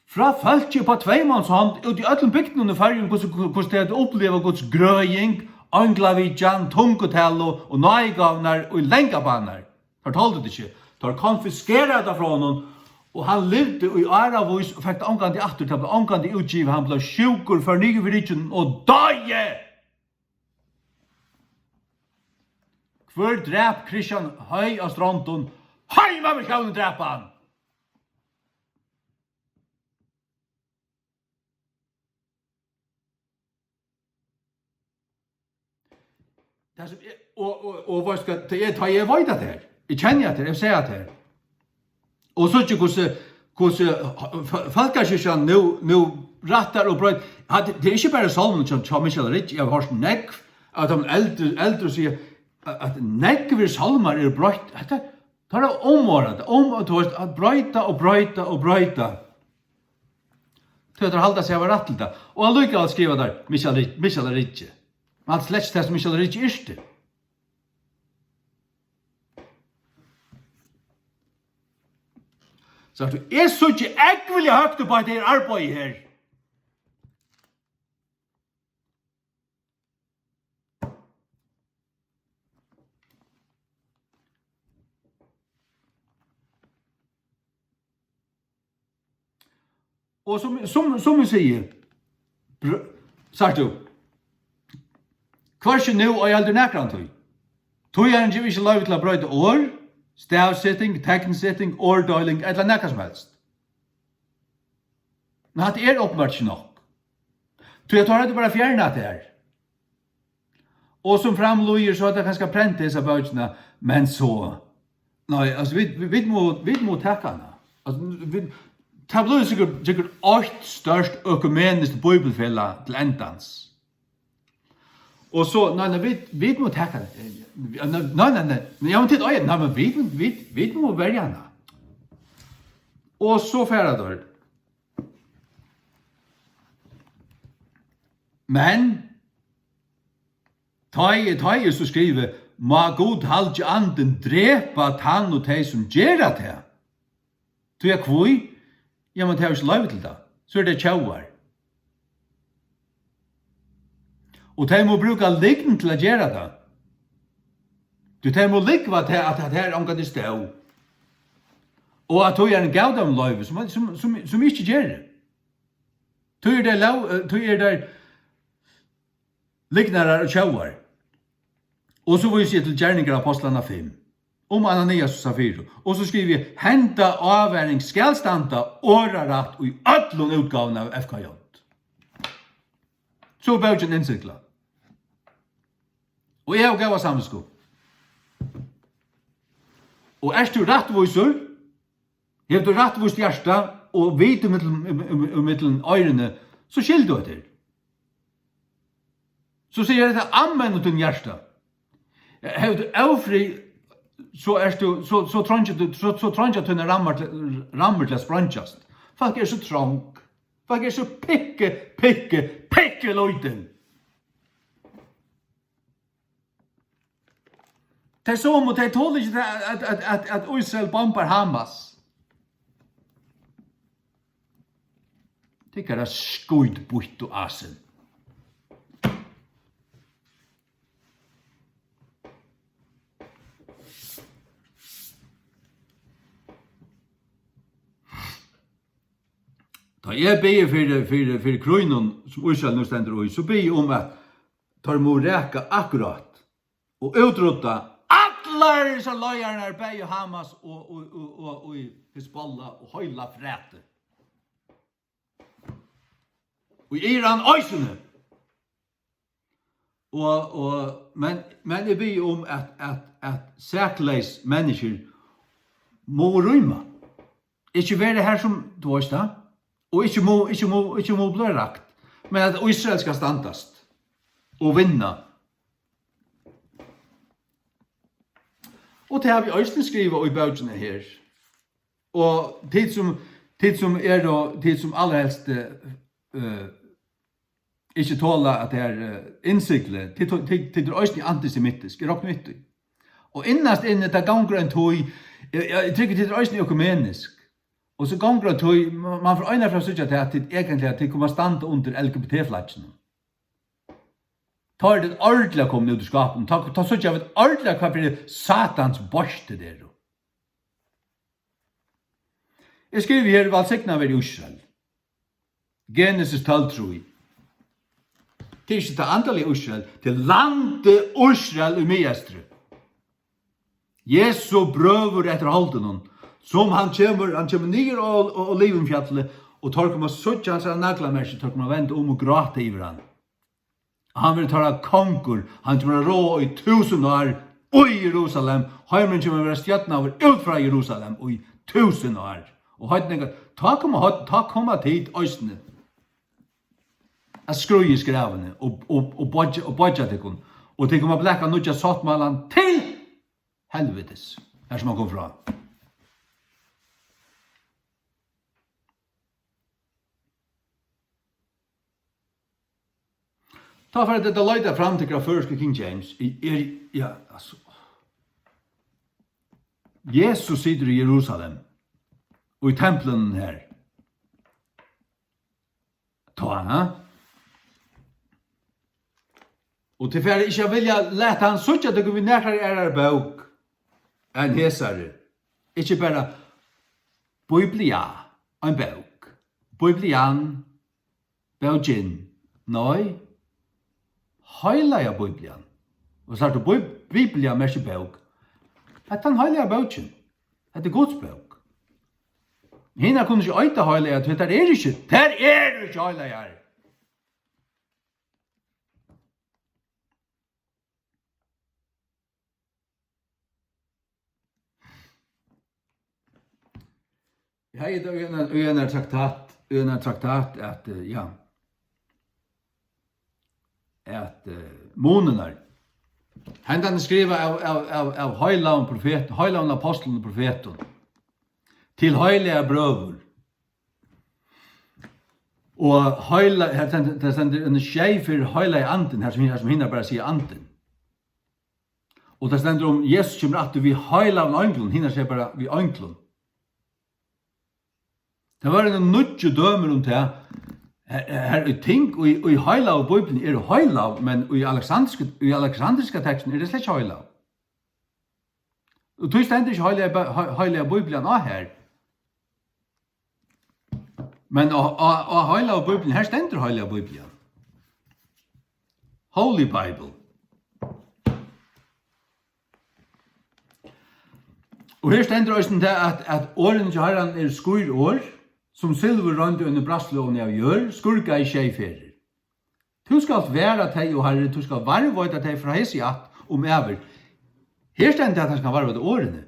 frá fólki upp á tveymanshond úti í øllum bygdunum í Føroyum, hvussu, hvussu tey høvdu upplivað Guds grøðing, einglavitjan, tungutalu og náðigávurnar í langar banar. Teir toldu tað ikki. Teir konfiskeraðu tað frá honum, og hann livdi í áravís og fekk tað ongantíð aftur. Tað bleiv ongantíð útgivið. Hann bleiv sjúkur, fór niður við rygginum og doyði. Hvør drap Christian Høy á Strondum? Heimamissiónin drap hann! Tað sum eg, og, og, og veitst hvat, tá eg, tá eg veit at tað her, eg kenni at tað her, eg sigi at tað her. Og síggja hvussu, hvussu f-, f-, fólkakirkjan nú, nú rættar og broyt-, at tað er ikki bara sálmin hjá, hjá Michel Ridge, eg havi hoyrt nógv, at teir eldru, eldru siga, at, at nógvir sálmar eru broytt, hetta, tað er umorðandi, um, tú veitst, at broyta og broyta og broyta. Tí at teir halda seg hava rætt til tað. Og allíkavæl skriva teir Michel Ri-, Michel Ridge. Men slett tað sum Michel Ridge yrkti. Sært tú, eg síggi ógvuliga høgt upp á hetta her arbeiði her. Og sum, sum, sum eg sigi, br-, sært tú, hvørki nú og í heldur nakrantíð. Týðarin gevur ikki loyvi til at broyta orð, stavseting, teknseting, orðdeiling ella nakað sum helst. Men hatta er openbart ikki nokk. Tí at teir høvdu bara fjarnað tað her. Og sum fram líður, so er tað kanska prent hesa bókina, men so. Nei, altso, vit, vit, vit mugu, vit mugu taka hana. Altso, vit, tað blívur sikkurt, sikkurt eitt stórt økumeniskt bíbelfelag til endans. Og so, nei, nei, vit, vit mugu taka hana. Nei, nei, nei, nei, ja, men tit, nei, men vit, vit, vit mugu verja hana. Og so fara teir. Men tá eg, tá eg so skrivi, má Gud halgi andin drepa tann og tey, sum gera tað. Tí at hví? Jamen, tey hava ikki loyvi til tað. So eru tey tjóvar. Og tey mugu brúka lygn til at gera tað. Tí tey mugu lúgva tað, at, at har ongantíð stóð. Og at tí er ein gávdómur loyvd, sum, sum, sum, sum ikki ger. Tí er tað lóg, eh, tí er tað lygnarar og tjóvar. Og so vísi eg til Gerningar Ápostlanna fimm, um Ananias og Safiru. Og so skrivi eg, henda ávaring skal standa orðarætt í øllum útgávum av F K J. So er bókin innsiglað. Og eg havi góða samvitsku. Og ert tú rættvísur, hevur tú rættvíst hjarta og vit í millum, í, í, í millum oyruni, so skil tú hetta. So sigur hetta amen út í hjarta. Hevur tú ófrið, so ert tú, so, so treingir tú, so, so treingja tínar rammar til, rammur til at spreingjast. Fólk eru so trong. Fólk eru so pikki, pikki, pikki lítil. Tey somu, tey tola ikki tað, at, at, at, at Ísrael bombar Hamas. Tykkara skítbýttu asin. Tá eg biði fyri, fyri, fyri krígnum, sum Ísrael nú stendur í, so biði eg um, at teir mugu raka akkurát og útrudda allar hesar leiðararnar, bæði Hamas og, og, og, og, og Hizbollah og heila frætið. Og Iran eisini. Og, og, men, men eg biði um, at, at, at sakleys menniskju mugu rýma. Ikki vera har sum, tú veist tað. Og ikki mugu, ikki mugu, ikki mugu blíva rakt. Men at Ísrael skal standast og vinna. Og tað havi eg eisini skrivað í bókini her. Og tit sum, tit sum eru, tit sum allarhelst, eh, eh, ikki tola at tað er, eh, innsigli, tit, tit, tit eru eisini antisemitisk, eg rokni við tí. Og innast inni, tað gongur ein tíð, eg, eg, eg trúgvi, tit eru eisini økumenisk. Og so gongur ein tíð, ma-, man fær einaferð at síggja tað, at tit eigentliga, at tit koma at standa undir L G B T-flagginum. Tá eru tit ordiliga komin út í skápinum. Tá, tá síggja vit ordiliga, hvat fyri satans beist tit eru. Eg skrivi her, vælsignað veri Ísrael. Genesis tólv trý. Tað er ikki tað andaliga Ísrael, tað er landið Ísrael í Miðeystri. Jesu brøður eftir holdinum, sum hann kemur, hann kemur niður á, á, á Olivinfjallið, og teir koma at síggja hansara naglamerki, teir koma at venda um og gráta yvir hann. Hann verður teirra kongur, hann kemur at ráða í túsund ár í Jerusalem, heimurin kemur at vera stjórnaður út frá Jerusalem í túsund ár. Og heidningar, tá koma, heit-, tá koma tit eisini at skríða í skræðuni og, og, og boyggja, og boyggja tykkum, og tit koma at blaka nýggja sáttmálan til helvitis, har sum hann kom frá. Tá fara tit at leita fram til føroysku King James. Eg, eg, ja, altso. Jesus situr í Jerusalem, og í templinum her. Tá, ha? Og tit fara ikki at vilja lata hann síggja tykkum við nakrari aðrari bók enn hesari. Ikki bara Biblia, ein bók. Biblian, bókin. Nei, heilaga Biblian. Og sært tú, Bib-, Biblia merkir bók. Hetta er ein heilaga bókin. Hetta er Guds bók. Hinar kunnu ikki eita heilagar, tí tær eru ikki, tær eru ikki heilagar. Eg hevði tað í einari, í einari traktat, í einari traktat, at, eh, ja, at, eh, munirnar. Hendan er skrivað av, av, av, av heilagum profet-, heilagum apostlum og profetum til heilagar brøður. Og heila-, her stend-, tað stendur ein sjey fyri heilaga andin, har sum, har sum hinar bara siga andin. Og tað stendur um, Jesus kemur aftur við heilagum einglum, hinar siga bara við einglum. Tað var ein nýggju dømur um tað. Her, her er ting í, í heilagu Bíbliuni eru heilag, men í aleksandriska, í aleksandriska tekstin er tað slett ikki heilag. Og tí stendur ikki Heilaga Bí-, Hei-, Heilaga Bíblian á her. Men á, á, á Heilagu Bíblian, her stendur Heilaga Bíblian. Holy Bible. Og her stendur eisini tað, at, at orðini hjá Harranum eru skír orð, sum silvurroynd í eini brasli oman á jørð, skurgaði sjey ferðir. Tú skalt vara tey, o Harri, tú skalt varðveita tey frá hesi ætt um ævir. Her stendur, at hann skal varðveita orðini.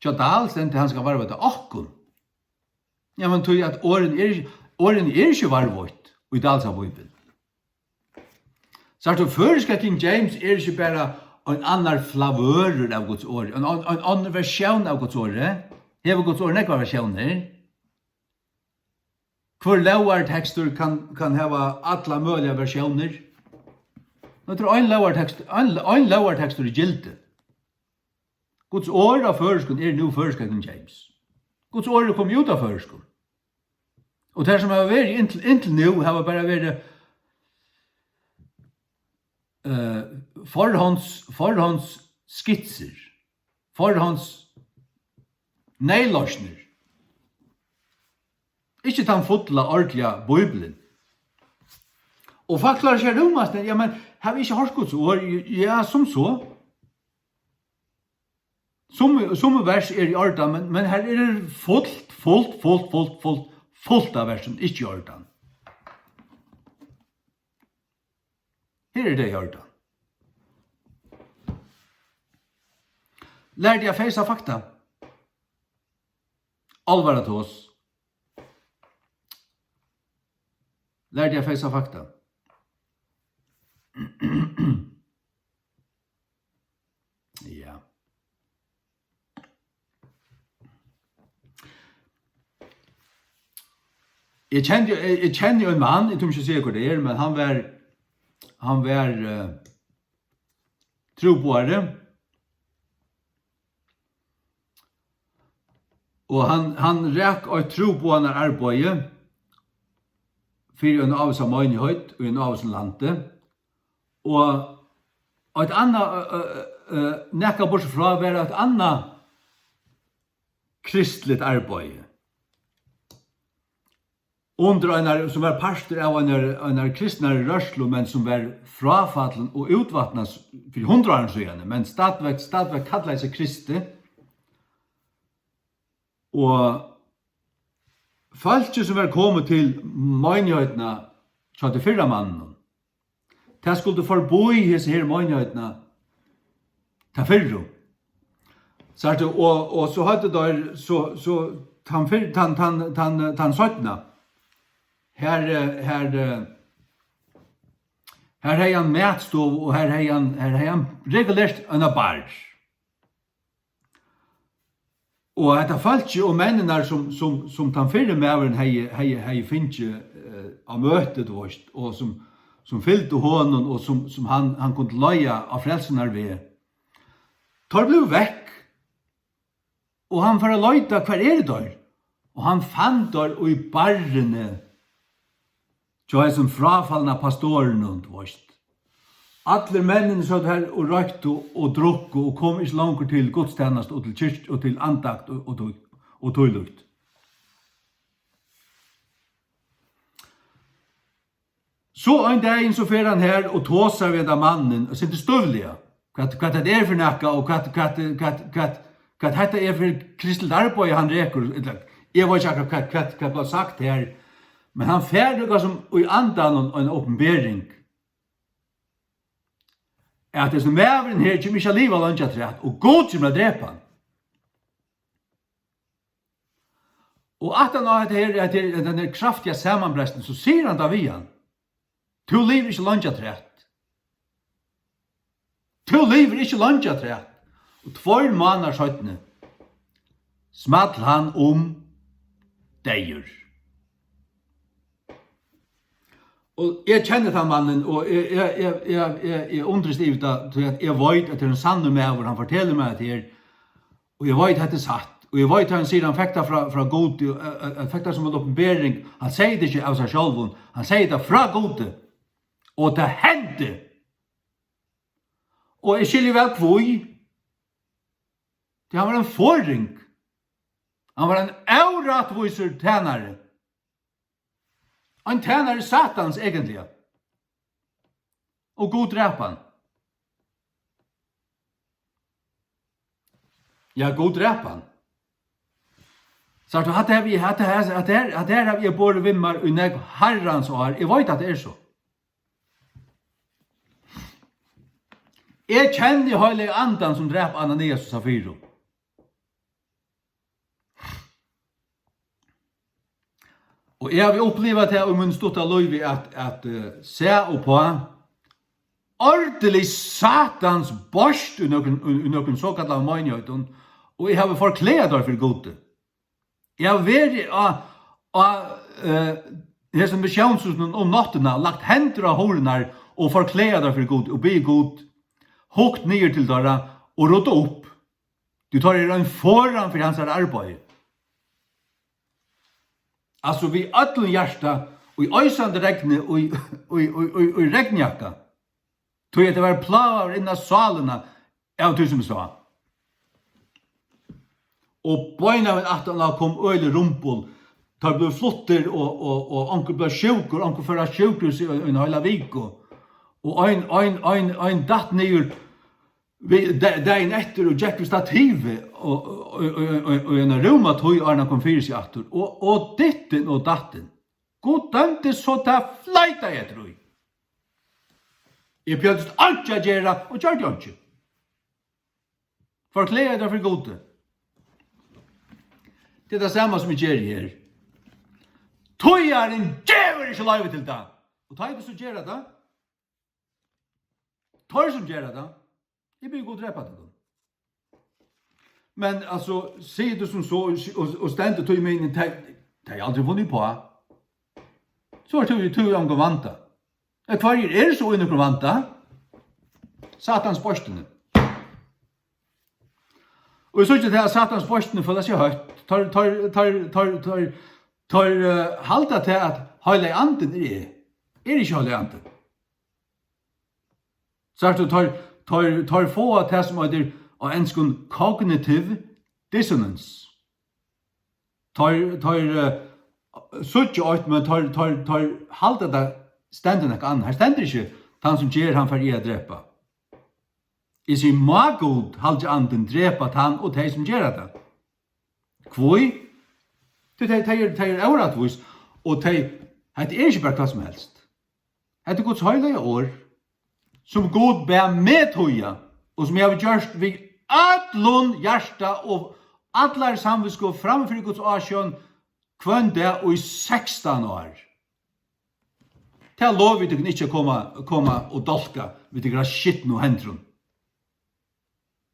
Hjá Dahl stendur, hann skal varðveita okkum. Ja, men tí at orðini er, orðini er ikki varðveitt í Dahls Bíbel. Sært tú, føroyska King James er ikki bara ein annar flavørur av Guds orði, ein, ein, ein annar versjón av Guds orði. Hevur Guds orð nógvar versjónir? Hvør lógartekstur kann, kann hava allar møguligar versjónir? Nú er ein lógartekstur, ein, ein lógartekstur í gildi. Guds orð á føroyskum er nú føroyska King James. Guds orð er komið út á føroyskum. Og tær, sum hava verið inntil, inntil nú, hava bara verið, eh, forhonds-, forhondsskitsur, forhonds-, neyðloysnir. Ikki tann fulla, ordiliga Bíblian. Og fólk klára seg at rúmast, ja, men hava ikki hoyrt Guds orð? Ja, sum so. Summi, summi vers eru í ordan, men, men her er fult, fult, fult, fult, fult, fult av versum ikki í ordan. Her er tað í ordan. Lær teg at feysa fakta. Álvara tos. Lær teg at feysa fakta. Ja. Eg kendi, eg, eg kenni ein mann, eg tími ikki at siga, hvør tað er, men hann var, hann var, eh, trúboðari. Og hann, hann rak eitt trúboðanararbeiði fyri eina ávísa meinigheit í einum ávísum landi. Og eitt annað, ø, ø, ø, ø, nakað burtur frá var eitt annað kristligt arbeiði. Undir einar, sum var partur av einar, einar kristnari rørslu, men sum var fráfallin og útvatnað s-, fyri hundrað árum síðani, men stadigvæk, stadigvæk kallaði seg kristið. Og fólkið, sum var komið til meinigheitina hjá tí fyrra manninum, tað skuldi forbí hesi her meinigheitini, tað fyrru. Sært tú, og, og so høvdu teir, so, so tann fyrr-, tann, tann, tann, tann seinna, har, eh, har, eh, har hevði hann matstovu, og har hevði hann, har hevði hann regulert eina bar. Og hetta fólkið og menninar, sum, sum, sum tann fyrri maðurin hevði, hevði, hevði fingið, eh, á møti, tú veist, og sum, sum fylgdu honum, og sum, sum hann, hann kundi leiða á frelsunnar veg, teir blivu vekk. Og hann fór at leita, hvar eru teir? Og hann fann teir í barrini hjá hesum fráfalna pastorinum, tú veist. Allir menninir sótu har og royktu og drukku og komu ikki longur til gudstænastu og til kirkju og til andakt og, og, og, og tílíkt. So ein dagin, so fer hann har og tosar við hendan mannin, og sindur støvliga, hvat, hvat hetta er fyri nakað, og hvat, hvat, hvat, hvat, hvat hetta er fyri kristligt arbeiði, hann rekur, ella, eg veit ikki akkurát, hvat, hvat, hvat bleiv sagt her, men hann fær líka sum í andanum eina opinbering, at hesin maðurin her kemur ikki at liva leingi afturat, og Gud kemur at drepa hann. Og aftan á hetta her, at her, at hann er kraftiga samanbrestin, so sigur hann tað við hann: "Tú livir ikki leingi afturat. Tú livir ikki leingi afturat." Og tveir mánaðir seinni small hann um deyður. Og eg kenni tann mannin, og eg, eg, eg, eg, eg, eg undrist yvir tað, tí at eg veit, at tað er ein sannur maður, hann fortelur mær hetta her, og eg veit, hetta er satt, og eg veit, hann sigur, hann fekk tað frá, frá Gudi, og, eh, eh, hann fekk tað sum ein opinbering, hann segði tað ikki av sær sjálvum, hann segði tað frá Gudi, og tað hendi. Og eg skilji væl hví. Ja, hann var ein forðing. Hann var ein órættvísur tænari. Ein tænari Satans, eigentliga. Og Gud drap hann. Ja, Gud drap hann. Sært tú, hatta havi eg, hatta her, hatta her, hatta her havi eg borið við mær í nógv harrans ár. Eg veit, at tað er so. Eg kenni Heilaga Andan, sum drap Ananias og Safiru. Og eg havi upplivað tað í mínum stutta lívi at, at, eh, sæð uppá ordiliga Satans beist í nøkrum, í, í nøkrum sokallaðum meinighetum, og eg havi forklagað teir fyri Gudi. Eg havi verið á, á, eh, hesum missiónshúsinum um náttina, lagt hendur á hurðirnar og forklagað teir fyri Gudi og biðið Gud, hugt niður til teirra og rudda upp. Tí teir eru ein forðan fyri hansara arbeiði. Altso, við øllum hjarta, í oysandi regni, í, í, í, í, í regnjakka. Tí at tað var plágaður inn á sálina av tí, sum eg sá. Og beinanvegin aftaná kom øgilig rumbul. Teir blivu fluttir, og, og, og onkur bleiv sjúkur, onkur fór á sjúkrahús í, í eina heila viku. Og ein, ein, ein, ein datt niður við, da-, dagin eftir og gekk við stativi og, og, og, og, og eina rúma tíð, áðrenn hann kom fyri seg aftur. Og, og dittin og dattin. Gud dømdi, so tað fleitaði eftir í. Eg behøvdist einki at gera og gjørdi einki. Forklagaði tað fyri Gudi. Tað er tað sama, sum eg geri her. Týðarin gevur ikki loyvi til tað. Og tá ið tú so gera tað, teir sum gera tað, eg biði Gud drepa tykkum. Men altso, sigur tú sum so, og, og, og stendur tú í miðjuni, tað, tað er aldri vunnið uppá. So ert tú, tú í onkrum vanda. Men hvørjir eru so í nøkrum vanda? Satans beistini. Og eg síggi tað, at Satans beistini føla seg hótt. Teir, teir, teir, teir, teir, teir, eh, halda tað, at Heilagi Andin er eg. Er ikki Heilagi Andin. Sært tú, teir, teir, teir fáa tað, sum eitur á enskum cognitive dissonance. Teir, teir, eh, síggja eitt, men teir, teir, teir halda, tað stendur nakað annað. Her stendur ikki, tann sum ger, hann fær eg at drepa. Eg sigi, má Gud, haldi andin, drepa tann og tey, sum gera tað. Hví? Tí tey, tey eru, tey eru órættvís, og tey, hetta er ikki bara hvat sum helst. Hetta er Guds heilaga orð, sum Gud bað meg týða, og sum eg havi gjørt við øllum hjarta og allari samvitsku framman fyri Guds ásjón hvønn dag í sekstan ár. Tað lovi eg tykkum ikki at koma, koma og dálka við tykkara skitnu hendrum.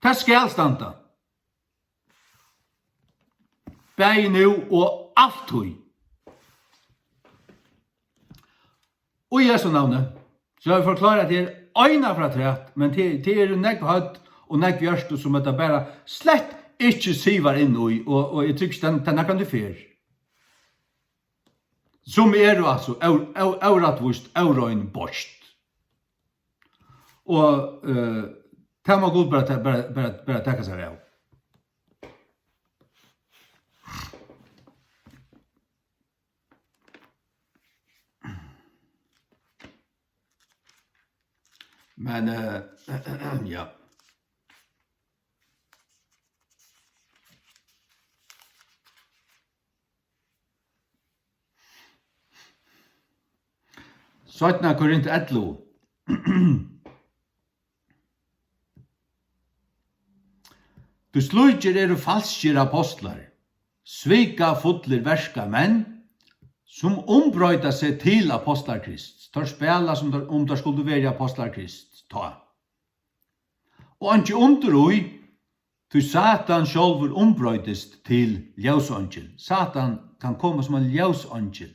Tað skal standa. Bæði nú og altíð. Og í Jesu navni, so havi eg forklárað tað her eina ferð afturat, men tað, tað eru nógv høvd og nógv hjørtu, sum hetta bara slett ikki sivar inn í, og, og eg trúgvi ikki, tað, tað nakrantíð fer. Sum eru altso ó-, ó-, órættvíst, órein beist. Og, eh, tað má Gud bara ta-, bara, bara, bara taka sær av. Men, eh, ja. Seinna Korint ellivu. Tí slíkir eru falskir apostlar, svikafullir verkamenn, sum umbroyta seg til apostlar Krists. Teir spæla, sum teir, um teir skuldu verið apostlar Krists, tá. Og einki undur í, tí Satan sjálvur umbroytist til ljóseingil. Satan kann koma sum ein ljóseingil.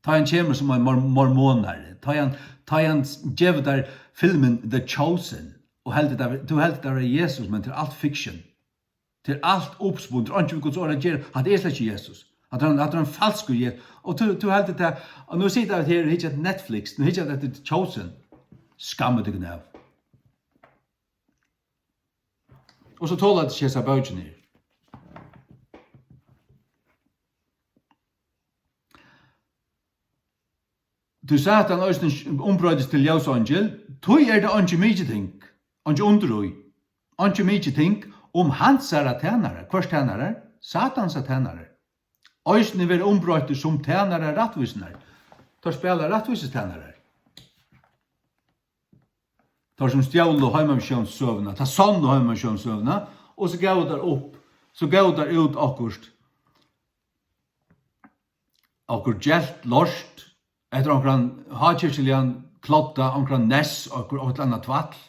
Tá hann kemur sum ein mor-, mormonari, tá hann, tá hann gevur tær filmin The Chosen, og heldur tað, tú heldur tað vera Jesus, men tað er alt fiction. Tað er alt uppspunnið, tað er einki við Guds orð at gera. Hatta er slett ikki Jesus. Hatta er ein, hatta er ein falskur Jesus. Og tú, tú heldur tað, og nú sita vit her og hyggja at Netflix, nú hyggja vit at The Chosen. Skammið tykkum av. Og so tola tey ikki hesa bókina her. Tí Satan eisini umbroytist til ljóseingil, tí er tað einki mikið ting, einki undur í, einki mikið ting, um hansara tænarar, hvørs tænarar? Satansa tænarar, eisini verða umbroyttir sum tænarar rættvísinnar. Teir spæla rættvísistænarar. Teir sum stjólu heimamissiónssøguna, ta sonnu heimamissiónssøguna, og so góvu teir upp, so góvu teir út okkurt, okkurt gelt lort, eftir onkran hákirkjuligan klodda, onkran ness, okkurt, okkurt annað tvætl,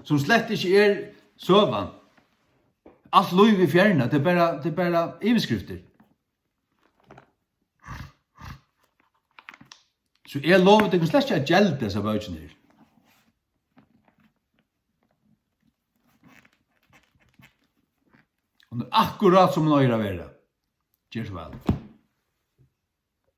sum slett ikki er søgan. Alt lív er fjerna, tað er bara, tað er bara yvirskriftir. So eg lovi tykkum slett ikki at gelda hesa bókina her. Hon er akkurát sum hon eigur at vera. Ger so væl.